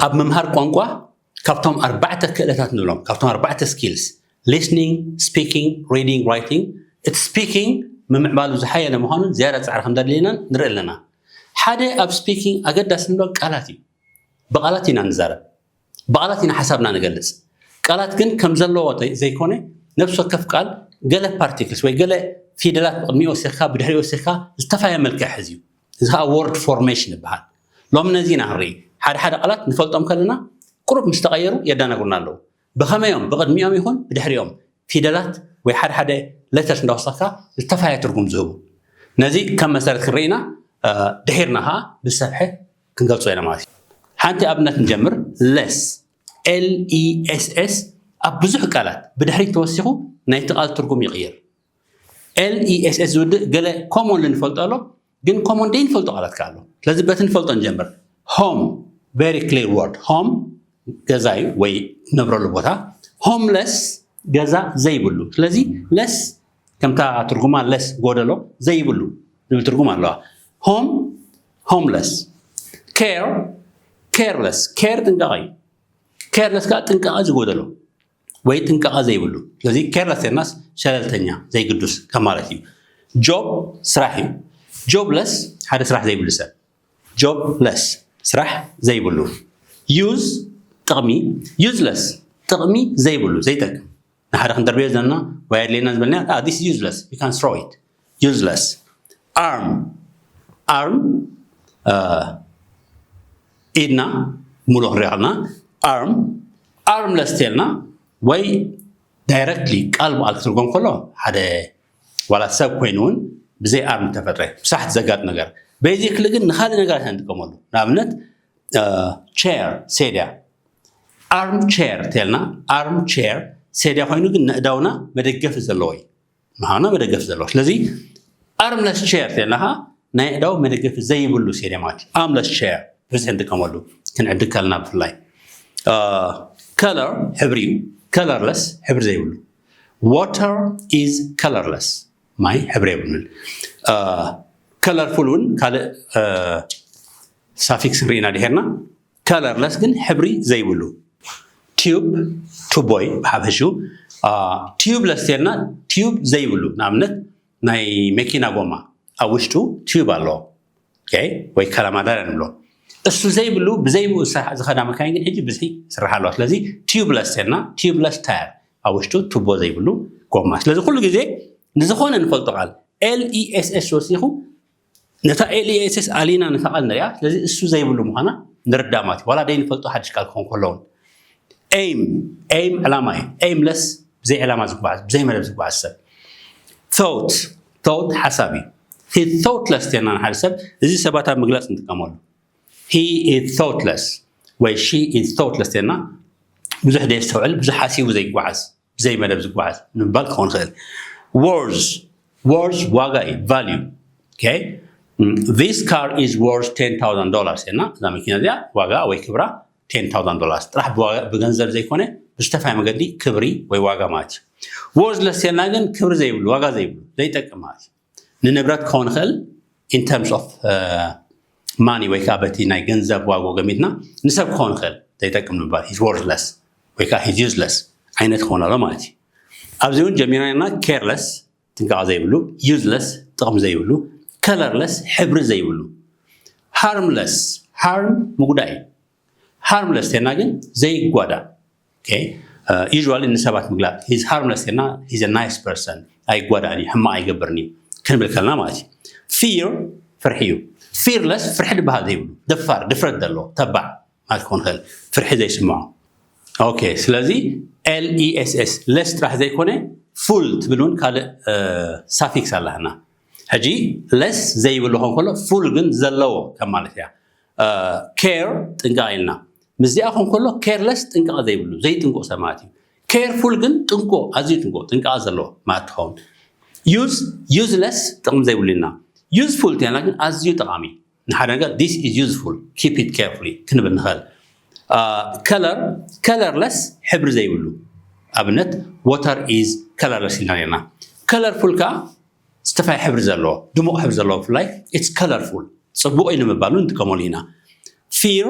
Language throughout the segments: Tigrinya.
ኣብ ምምሃር ቋንቋ ካብቶም ኣርባዕተ ክእለታት ንብሎም፣ ካብቶም ኣርባዕተ skills፣ listening, speaking, reading, writing፣ እቲ speaking ምምዕባሉ ዝሓየለ ምዃኑን ዝያዳ ፃዕሪ ከም ዘድልየናን ንርኢ ኣለና። ሓደ ኣብ speaking ኣገዳሲ ንብሎ ቃላት እዩ። ብቓላት ኢና ንዛረብ፣ ብቓላት ኢና ሓሳብና ንገልፅ። ቃላት ግን ከም ዘለዎ ዘይኮነ፣ ነብሲ ወከፍ ቃል ገለ particles ወይ ገለ ፊደላት ብቕድሚኡ ወሲኽካ ብድሕሪኡ ወሲኽካ ዝተፋየ መልክዕ ሕዝ እዩ። እዚ ከዓ word formation ይበሃል። ሎም ነዚ ኢና ንርኢ። ሓደ ሓደ ቃላት ንፈልጦም ከለና ቁሩብ ምስ ተቐየሩ የዳነጉና ኣለዉ። ብኸመዮም ብቕድሚኦም ይኹን ብድሕሪኦም ፊደላት ወይ ሓደ ሓደ letters እንዳወሰኽካ ዝተፋየ ትርጉም ዝህቡ፣ ነዚ ከም መሰረት ክንርኢ ኢና። ድሒርና ከዓ ብሰፍሐ ክንገልጾ ኢና ማለት እዩ። ሓንቲ ኣብነት ንጀምር። less፣ less፣ ኣብ ብዙሕ ቃላት ብድሕሪት ተወሲኹ ናይቲ ቃል ትርጉም ይቕይር። less ዝውድእ ገለ commonly ንፈልጦ ኣሎ፣ ግን common ዘይንፈልጦ ቃላት ከ ኣሎ። ስለዚ በቲ ንፈልጦ ንጀምር። Home፣ very clear word። Home ገዛ እዩ ወይ ትነብረሉ ቦታ። Homeless ገዛ ዘይብሉ። ስለዚ less ከምታ ትርጉማ less ጎደሎ ዘይብሉ ዝብል ትርጉም ኣለዋ። Home፣ homeless። Care፣ careless። Care ጥንቃቐ እዩ። Careless ከዓ ጥንቃቐ ዝጎደሎ ወይ ጥንቃቐ ዘይብሉ። ስለዚ careless የናስ ሸለልተኛ፣ ዘይግዱስ ከም ማለት እዩ። Job ስራሕ እዩ። Jobless ሓደ ስራሕ ዘይብሉ ሰብ። Jobless ስራሕ ዘይብሉ። Use ጥቕሚ፣ useless ጥቕሚ ዘይብሉ፣ ዘይጠቅም። ንሓደ ክንደርብዮ ዘለና ወይ ኣድልየና ዝበልና፣ "Ah, this is useless, you can throw it." Useless። Arm፣ arm ኢድና ሙሉ ክንሪኦ ከለና፣ arm፣ armless ተልና ወይ directly ቃል ብቃል ክትርጎም ከሎ ሓደ ዋላ ሰብ ኮይኑ እውን ብዘይ arm ተፈጥረ ምሳሕ ዘጋጥ ነገር። Basically ግን ንካልእ ነገራት ኢና ንጥቀመሉ። ንኣብነት chair፣ ሴድያ። Arm chair ተልና፣ arm chair ሴድያ ኮይኑ ግን ነእዳውና መደገፊ ዘለዎ እዩ። ምሃና መደገፊ ዘለዎ። ስለዚ armless chair ተልና ከዓ ናይ ኣእዳው መደገፊ ዘይብሉ ሴድያ ማለት እዩ። Armless chair ብዝሒ ንጥቀመሉ፣ ክንዕድግ ከለና ብፍላይ። Color ሕብሪ እዩ። Colorless ሕብሪ ዘይብሉ። Water is colorless፣ ማይ ሕብሪ የብሉን። Colorful እውን ካልእ suffix ንርኢና ድሄርና። Colorless ግን ሕብሪ ዘይብሉ። Tube ቱቦ እዩ ብሓፈሽኡ። Tubeless ተልና tube ዘይብሉ፣ ንኣብነት ናይ መኪና ጎማ ኣብ ውሽጡ tube ኣለዎ። Okay? ወይ ካላማዳር ንብሎ። እሱ ዘይብሉ ብዘይብኡ ዝኸዳ መካይን ግን ሕጂ ብዝሒ ይስራሕ ኣለዋ። ስለዚ tubeless ተልና tubeless tire፣ ኣብ ውሽጡ ቱቦ ዘይብሉ ጎማ። ስለዚ ኩሉ ግዜ ንዝኾነ ንፈልጦ ቃል less ወሲኹ ነታ less ኣሊና ነታ ቃል ንሪኣ። ስለዚ እሱ ዘይብሉ ምዃና ንርዳእ ማለት እዩ። ዋላ ደይንፈልጦ ሓድሽ ቃል ክኾን ከለውን። Aim፣ aim ዕላማ እዩ። Aimless ብዘይ ዕላማ ዝጓዓዝ፣ ብዘይ መደብ ዝጓዓዝ ሰብ። Thought፣ thought ሓሳብ እዩ። He thoughtless ተና ንሓደ ሰብ፣ እዚ ሰባት ኣብ ምግላፅ ንጥቀመሉ። He is thoughtless ወይ she is thoughtless ተና ብዙሕ ደየስተውዕል፣ ብዙሕ ሓሲቡ ዘይጓዓዝ፣ ብዘይ መደብ ዝጓዓዝ ንምባል ክኸውን ይኽእል። Worth፣ worth ዋጋ እዩ፣ value። Okay? This car is worth ten thousand dollars ተና እዛ መኪና እዚኣ ዋጋ ወይ ክብራ ten thousand dollars ጥራሕ ብዋጋ፣ ብገንዘብ ዘይኮነ ብዝተፋየ መገዲ ክብሪ ወይ ዋጋ ማለት እዩ። Worthless ተልና ግን ክብሪ ዘይብሉ፣ ዋጋ ዘይብሉ፣ ዘይጠቅም ማለት እዩ። ንንብረት ክኸውን ይኽእል in terms of money ወይ ከዓ በቲ ናይ ገንዘብ ዋጋ ገሚትና፣ ንሰብ ክኸውን ይኽእል ዘይጠቅም ንምባል he's worthless ወይ ከዓ he's useless ዓይነት ክኸውን ኣሎ ማለት እዩ። ኣብዚ እውን ጀሚርና careless ጥንቃቐ ዘይብሉ፣ useless ጥቕሚ ዘይብሉ፣ colorless ሕብሪ ዘይብሉ፣ harmless፣ harm ምጉዳይ፣ harmless ተና ግን ዘይጓዳእ። Okay? Usually ንሰባት ምግላፅ he's harmless ተና he's a nice person፣ ኣይጓዳእን እዩ፣ ሕማቕ ኣይገብርን እዩ ክንብል ከለና ማለት እዩ። Fear ፍርሒ እዩ። Fearless ፍርሒ ዝበሃል ዘይብሉ፣ ደፋር፣ ድፍረት ዘለዎ፣ ተባዕ ማለት ክኾን ይኽእል፣ ፍርሒ ዘይስምዖ። Okay፣ ስለዚ less፣ less ጥራሕ ዘይኮነ full ትብል እውን ካልእ suffix ኣለና። ሕጂ less ዘይብሉ ክኾን ከሎ full ግን ዘለዎ ከም ማለት እያ። Care ጥንቃቐ ኢልና ምስዚኣ ክኾን ከሎ careless ጥንቃቐ ዘይብሉ፣ ዘይጥንቁቕ ሰብ ማለት እዩ። Careful ግን ጥንቁቕ፣ ኣዝዩ ጥንቁቕ፣ ጥንቃቐ ዘለዎ ማለት ትኸውን። Use፣ useless ጥቕሚ ዘይብሉ ኢልና። Useful ተና ግን ኣዝዩ ጠቓሚ፣ ንሓደ ነገር this is useful፣ keep it carefully ክንብል ንኽእል። Color፣ colorless ሕብሪ ዘይብሉ፣ ኣብነት water is colorless ኢልና ነርና። Colorful ከዓ ዝተፋየ ሕብሪ ዘለዎ፣ ድሙቕ ሕብሪ ዘለዎ ብፍላይ it's colorful፣ ጽቡቕ እዩ ንምባሉ ንጥቀመሉ ኢና። Fear፣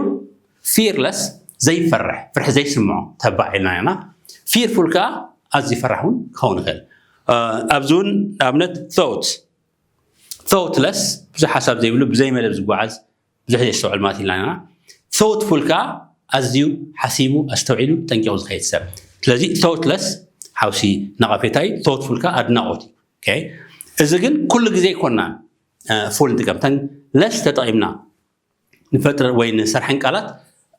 Fearless ዘይፈርሕ፣ ፍርሒ ዘይስምዖ ተባዕ ኢልና ኢና። Fearful ከዓ ኣዝዩ ፈራሕ እውን ክኸውን ይኽእል። ኣብዚ እውን ንኣብነት thought thoughtless ብዙሕ ሓሳብ ዘይብሉ፣ ብዘይ መደብ ዝጓዓዝ፣ ብዙሕ ዘየስተውዕል ማለት ኢልና ኢና። Thoughtful ከዓ ኣዝዩ ሓሲቡ፣ ኣስተውዒሉ፣ ጠንቂቑ ዝኸይድ ሰብ። ስለዚ thoughtless ሓውሲ ነቐፌታ እዩ፣ thoughtful ከዓ ኣድናቖት እዩ። እዚ ግን ኩሉ ግዜ ኣይኮናን። Full ንጥቀም፣ ተን less ተጠቒምና ንፈጥረ ወይ ንሰርሐን ቃላት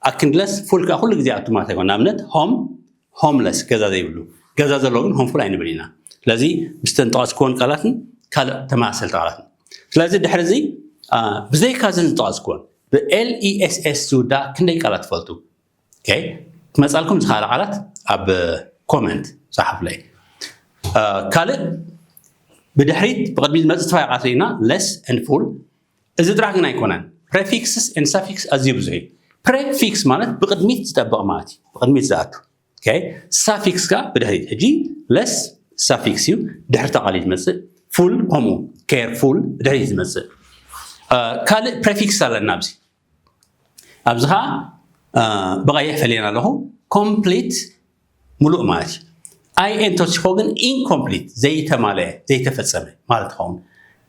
ኣክንድለስ full ከዓ ኩሉ ግዜ ኣቱ ማለት ኣይኮን። ንኣብነት home፣ homeless ገዛ ዘይብሉ፣ ገዛ ዘለዎ ግን homeful ኣይንብል ኢና። ስለዚ ምስተን ጠቐስክዎን ቃላትን ካልእ ተመሳሰልቲ ቃላትን። ስለዚ ድሕሪ እዚ ብዘይካ እዘን ዝጠቐስክዎን ብLESS ዝውዳ ክንደይ ቃላት ትፈልጡ? ክመፃልኩም ዝኽኣለ ቃላት ኣብ comment ፃሓፉለይ። ካልእ ብድሕሪት ብቅድሚት ዝመፅእ ዝተፈላለዩ ቃላት ኢና፣ less and full። እዚ ጥራሕ ግን ኣይኮነን። Prefixes and suffix ኣዝዩ ብዙሕ እዩ። Prefix ማለት ብቅድሚት ዝጠብቕ ማለት እዩ፣ ብቅድሚት ዝኣቱ። Suffix ከዓ ብድሕሪት። ሕጂ less suffix እዩ፣ ድሕሪ ተቓሊድ ዝመፅእ። Full ከምኡ፣ careful ብድሕሪት ዝመፅእ። ካልእ prefix ኣለና ኣብዚ። ኣብዚ ከዓ ብቐይሕ ፈሊየና ኣለኹ። Complete ሙሉእ ማለት እዩ። IN ተወሲኾ ግን incomplete ዘይተማለአ፣ ዘይተፈፀመ ማለት ይኸውን።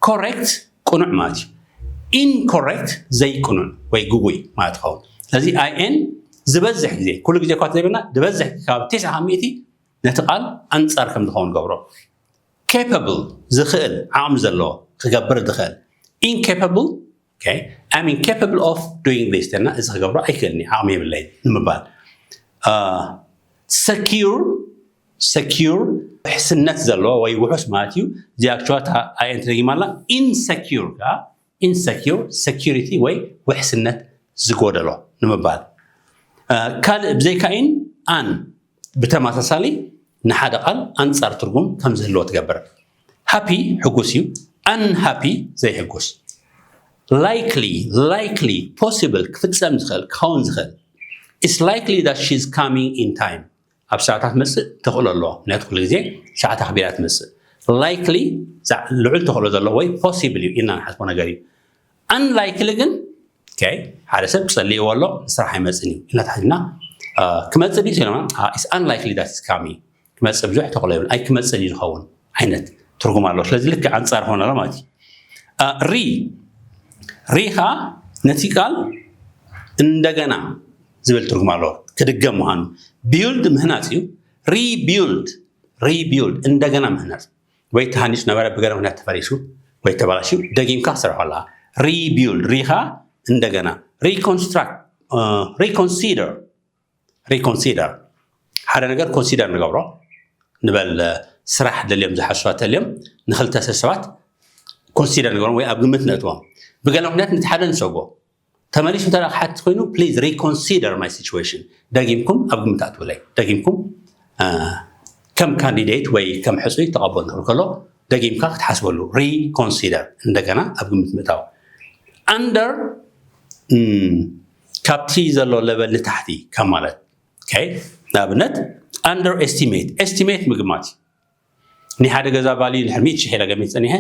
Correct ቅኑዕ ማለት እዩ። Incorrect ዘይቅኑዕ ወይ ግጉይ ማለት ይኸውን። ስለዚ IN ዝበዝሕ ግዜ፣ ኩሉ ግዜ እኳ ዘይብልና፣ ዝበዝሕ ከባቢ ተስዓ ካብ ሚእቲ ነቲ ቃል ኣንፃር ከም ዝኸውን ገብሮ። Capable ዝኽእል፣ ዓቕሚ ዘለዎ፣ ክገብር ዝኽእል። Incapable I'm incapable of doing this ተና፣ እዚ ክገብሮ ኣይክእልኒ፣ ዓቕሚ የብለይ ንምባል። Secure secure ውሕስነት ዘለዎ ወይ ውሑስ ማለት እዩ። እዚኣ ክቸዋት IN ተደጊማ ኣላ። Insecure ከዓ insecure፣ security ወይ ውሕስነት ዝጎደሎ ንምባል። ካልእ ብዘይካ in an ብተመሳሳሊ ንሓደ ቃል ኣንጻር ትርጉም ከም ዝህልዎ ትገብር። Happy ሕጉስ እዩ፣ unhappy ዘይሕጉስ። Likely likely possible ክፍጸም ዝኽእል ክኸውን ዝኽእል። It's likely that she's coming in time ኣብ ሰዓታት መጽእ ተኽእሎ ኣለዎ፣ ምክንያቱ ኩሉ ግዜ ሰዓት ኣኽቢራ ትመጽእ። Likely ልዑል ተኽእሎ ዘለዎ ወይ possible እዩ ኢልና ንሓስቦ ነገር እዩ። Unlikely ግን ሓደ ሰብ ክጸልይዎ ኣሎ፣ ንስራሕ ኣይመጽን እዩ ኢልና ተሓዚብና። ክመጽእ ድዩ ኢልና፣ it's unlikely that is coming፣ ክመጽእ ብዙሕ ተኽእሎ የብሉን፣ ኣይክመጽእን እዩ ዝኸውን ዓይነት ትርጉም ኣለዎ። ስለዚ ልክዕ ኣንጻር ኾነ ኣሎ ማለት እዩ። ሪ ሪ ኸዓ ነቲ ቃል እንደገና ዝብል ትርጉም ኣለዎ፣ ክድገም ምዃኑ። Build ምህናጽ እዩ። Rebuild rebuild እንደገና ምህናጽ ወይ ተሃኒጹ ነበረ ብገለ ምኽንያት ተፈሪሱ ወይ ተበላሽዩ ደጊምካ ክትሰርሖ ኣለካ። Rebuild ሪ ኸዓ እንደገና። Reconstruct reconsider reconsider ሓደ ነገር consider ንገብሮ ንበል፣ ስራሕ ደልዮም ዝሓስባ ተልዮም ንክልተ ሰባት consider ንገብሮም ወይ ኣብ ግምት ነእትዎም። ብገለ ምኽንያት ነቲ ሓደ ንሰጎ ተመሊሱ እንተ ክሓትት ኮይኑ please reconsider my situation፣ ደጊምኩም ኣብ ግምት ኣትውለይ፣ ደጊምኩም ከም ካንዲዴት ወይ ከም ሕፁይ ተቐበሉ ንክብል ከሎ ደጊምካ ክትሓስበሉ፣ reconsider እንደገና ኣብ ግምት ምእታው። Under ካብቲ ዘሎ level ንታሕቲ ካብ ማለት። ንኣብነት under estimate፣ estimate ምግማት እዩ። ናይ ሓደ ገዛ value ድሕሪ ሚእቲ ሽሕ ኢለ ገሚት ፀኒሐ፣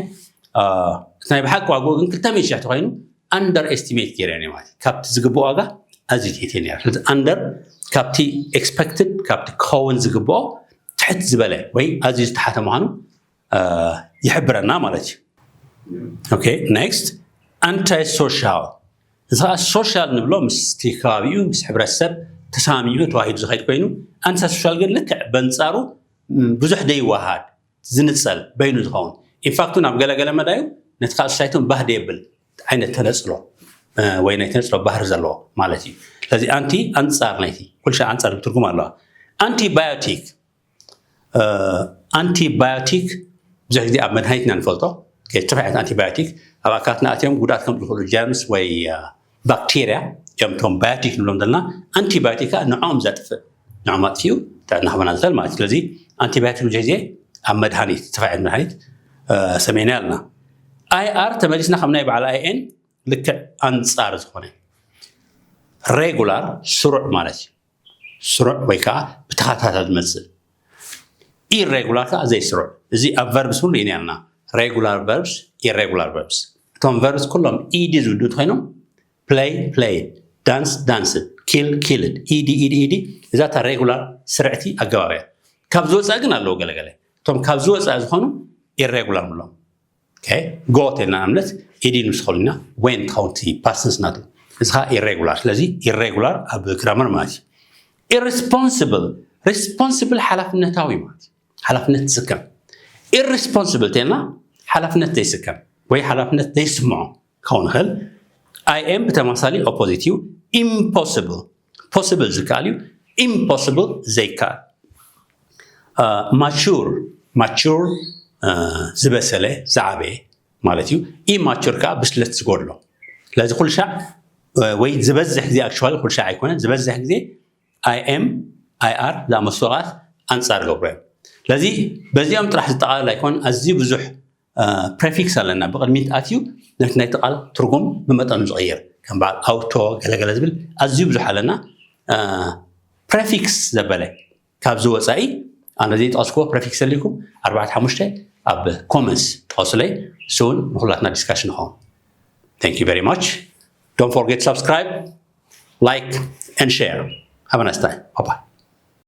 እቲ ናይ ብሓቂ ዋግኡ ግን ክልተ ሚእቲ ሽሕ ተኮይኑ under estimate ገይረ ነይረ ማለት እዩ። ካብቲ ዝግብኦ ዋጋ ኣዝዩ ትሒት ነይረ። ስለዚ under ካብቲ expected፣ ካብቲ ክኸውን ዝግብኦ ትሕት ዝበለ ወይ ኣዝዩ ዝተሓተ ምዃኑ ይሕብረና ማለት እዩ። Okay next፣ anti social። እዚ ከዓ social ንብሎ ምስቲ ከባቢኡ ምስ ሕብረተሰብ ተሳሚዑ ተዋሂዱ ዝኸይድ ኮይኑ፣ anti social ግን ልክዕ በንፃሩ ብዙሕ ደይወሃድ ዝንፀል በይኑ ዝኸውን። In fact ናብ ገለገለ መዳዩ ነቲ ካልእ society ባህ ደየብል ዓይነት ተነፅሎ ወይ ናይ ተነፅሎ ባህሪ ዘለዎ ማለት እዩ። ስለዚ ኣንቲ ኣንፃር ናይቲ ኩልሻ ኣንፃር ትርጉም ኣለዋ። Antibiotic ኣንቲባዮቲክ ብዙሕ ግዜ ኣብ መድሃኒት ኢና ንፈልጦ። ዝተፈላለዩ ዓይነት ኣንቲባዮቲክ ኣብ ኣካላትና ኣትዮም ጉድኣት ከም ዝኽእሉ ጀርምስ ወይ ባክቴርያ እዮም እቶም ባዮቲክ ንብሎም ዘለና። ኣንቲባዮቲክ ከዓ ንዕኦም ዘጥፍእ፣ ንዕኦም ኣጥፊኡ ጥዕና ክበና ዝኽእል ማለት እዩ። ስለዚ ኣንቲባዮቲክ ብዙሕ ግዜ ኣብ መድሃኒት፣ ዝተፈላለዩ መድሃኒት ሰሜና ኣለና። IR ተመሊስና ከም ናይ በዓል IN ልክዕ ኣንፃር ዝኾነ፣ ሬጉላር ስሩዕ ማለት እዩ። ስሩዕ ወይ ከዓ ብተኸታታሊ ዝመፅእ። ኢሬጉላር ከዓ ዘይስሩዕ። እዚ ኣብ verbs እውን ርኢና ኣለና። Regular verbs፣ irregular verbs። እቶም verbs ኩሎም ED ዝውድኡ እንተኮይኖም play played፣ dance danced፣ kill, killed, ed ed ed እዛ እታ regular ስርዕቲ ኣገባብ እያ። ካብ ዝወፃእ ግን ኣለዉ ገለገለ። እቶም ካብ ዝወፃእ ዝኾኑ irregular ንብሎም። got ኢልና ንኣብነት ed ንውስኸሉ ኢና። Went ክኸውን እቲ past tense ናቱ። እዚ ከዓ irregular። ስለዚ irregular ኣብ grammar ማለት እዩ። Irresponsible፣ responsible ሓላፍነታዊ ማለት እዩ። ሓላፍነት ዝስከም። Irresponsible ተልና ሓላፍነት ዘይስከም ወይ ሓላፍነት ዘይስምዖ ክኸውን ይኽእል። I am ብተመሳሳሊ opposite እዩ። Impossible፣ possible ዝከኣል እዩ። Impossible ዘይከኣል። Mature፣ mature ዝበሰለ ዝዓበየ ማለት እዩ። Immature ከዓ ብስለት ዝጎድሎ። ስለዚ ኩሉ ሻዕ ወይ ዝበዝሕ ግዜ፣ actually ኩሉ ሻዕ ኣይኮነን፣ ዝበዝሕ ግዜ I am፣ I are ዝኣመሰሉ ቃላት ኣንፃር ገብሩ እዮም። ስለዚ በዚኦም ጥራሕ ዝጠቓለል ኣይኮን። ኣዝዩ ብዙሕ prefix ኣለና ብቕድሚት ኣትዩ ነቲ ናይቲ ቃል ትርጉም ብመጠኑ ዝቕይር፣ ከም በዓል auto ገለገለ ዝብል ኣዝዩ ብዙሕ ኣለና። Prefix ዘበለ ካብዚ ወፃኢ ኣነ ዘይጠቐስክዎ prefix ተልይኩም ኣርባዕተ ሓሙሽተ ኣብ comments ጠቐሱለይ። እሱ እውን ንኩላትና discussion ንኸውን። Thank you very much. Don't forget subscribe, like and share. Have a nice time. Bye bye.